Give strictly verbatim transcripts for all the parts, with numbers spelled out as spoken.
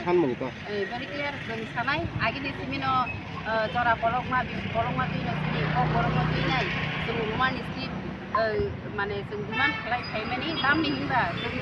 Sanmung to. Eh, very clear, chwng sanai, agini simino, eh, jora kolokma, bisi kolokma twino chini kok borokno twinai, chwng Roman script, eh, mane chwng demand khlai phaimani, tamni hinba chwng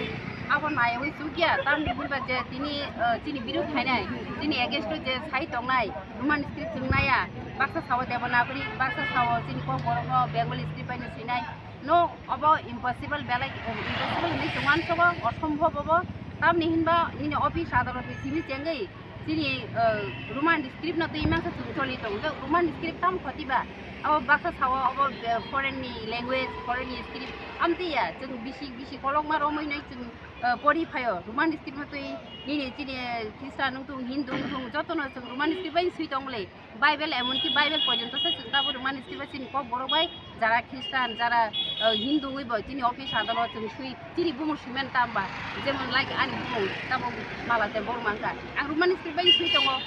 abo naiwi chukya, tamni hinba je tini, eh, chini birud khainai, chini against-o je sai tongnai, Roman script chwng naiya, baksa sao Devanagari, baksa sao chini kok borokno Bengali script bai no swinai, no, obo impossible, belai, eh, impossible hinwi chwng uansogo, osombhob obo. Tamni hinba nini office adalotni simi chengwi chini, eh, Roman script no twi mangsa chwng choli tongo. Hwnkhe Roman script tamo khoti ba? Abo baksa sao obo, eh, foreign ni language, foreign ni script. Amtwi ya, chwng bisi, bisi kolokma romwi nai chwng, eh, pori phaio. Roman script no twi nini chini Christian wngthung, Hindu wngthung, jotono chwng Roman script bai swi tong bwle. Bible, emonki Bible porjonto se chwng tabuk rwmani, se ba chini kok borok bai, jara Christian, jara, uh, Hindu wngwi bo chini office adalo chwng swi, chini bumung swiman tamba, jemon like ani bumung tabuk Malatem Borma wngkha, ang rwmani script bai swi tongo.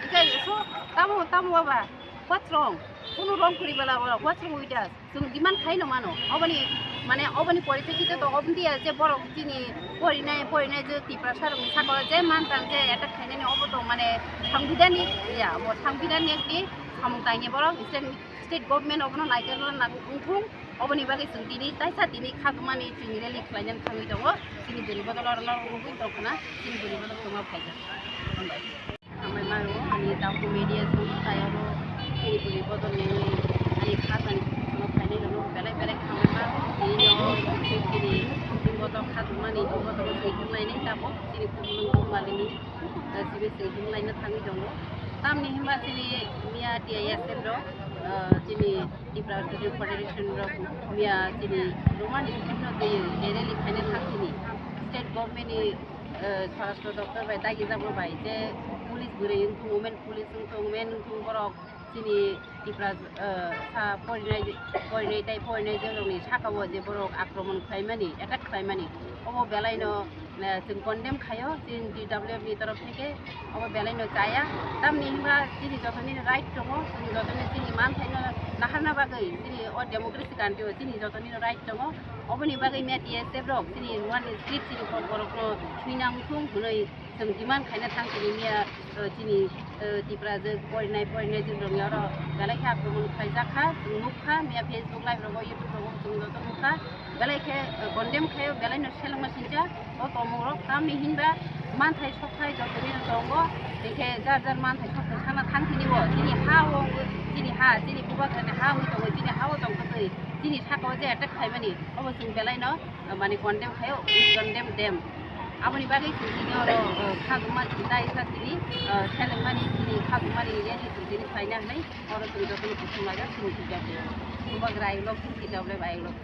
Hwnkhe so tamo, tamo baba, what's wrong? Kunu wrong kwrwi bala, what's wrong with us? Chwng demand khai no mano. Oboni, mane, oboni poripekkito to oboni ya je borok chini porinai, porinai je Tiprasa rokni sakao je mantang je attack khainani obo to, mane, sangbidhanik ya, obo sangbidhanik ni samung tangya borok state, state government obono naikhe wngthung. Oboni bagwi chwng tini taisa tini khatungmani chwng rally khlainani thangwi tongo. Chini bwrwi bodol oro norok nugwi tongkhna, chini bwrwi bodol tongma phaijak. Hambai. Hambai mano, ani Tamku media song, tayaro, chini bwrwi bodol nini, ani kha tani, no phainai no, belai belai hambai mano, tini no, chini, chini bodol kha tongmani, bodol se hinlainai tamo, chini kubulung tongmani, eh, sibe se hinlaina thangwi tongo. Tamni hinba chini miya T I S F rok, eh, chini Tipra Student Federation rok miya chini Roman script no twi je rally khaina thang chini state government ni, eh, Swarashtra Doptor bai dagi jabo bai je police bwrwi wngthung, women police wngthung, women wngthung borok chini Tipra, eh, sa porinai, porinai tei porinai jorokni sakao je borok akromon khlaimani, attack khlaimani, obo belaino, eh, chwng condemn khaio, chini T W F ni torof theke obo belaino chaya. Tamni hinba chini jotoni right tongo, chini jotoni chini manthaino naharna bagwi chini o democracy country o chini jotoni right tongo. Oboni bagwi miya T S F rok chini Roman script chini kok borokno swina wngthung hwnwi chwng demand khaina thang chini miya, eh, chini, eh, Tipra je porinai, porinai je rokni oro belai khe akromon khlaijak kha, chwng nuk kha, miya Facebook live rogo, YouTube rogo chwng joto nuk kha, belai khe, eh, condemn khaio, belaino selengma sincha o tongmung rok, tamni hinba manthai sokthai jotoni no tongo, hwnkhe jar jar manthai sokthai sana thang chini bo, chini ha o, chini ha, chini bubagrani ha wngwi tongo, chini ha o tongthokgwi, chini saka o je attack khaimani, obo chwng belaino, eh, mani condemn khaio, we condemn them. Aboni bagwi chwng tini oro, eh, khajuma chwng dai sa tini, eh, selengmani chini khajumani rally chwng tini khlaina hwnwi oro chwng jotono kuthum laijak chini T W F. Bubagra ayuk lok chini T W F ayuk lok.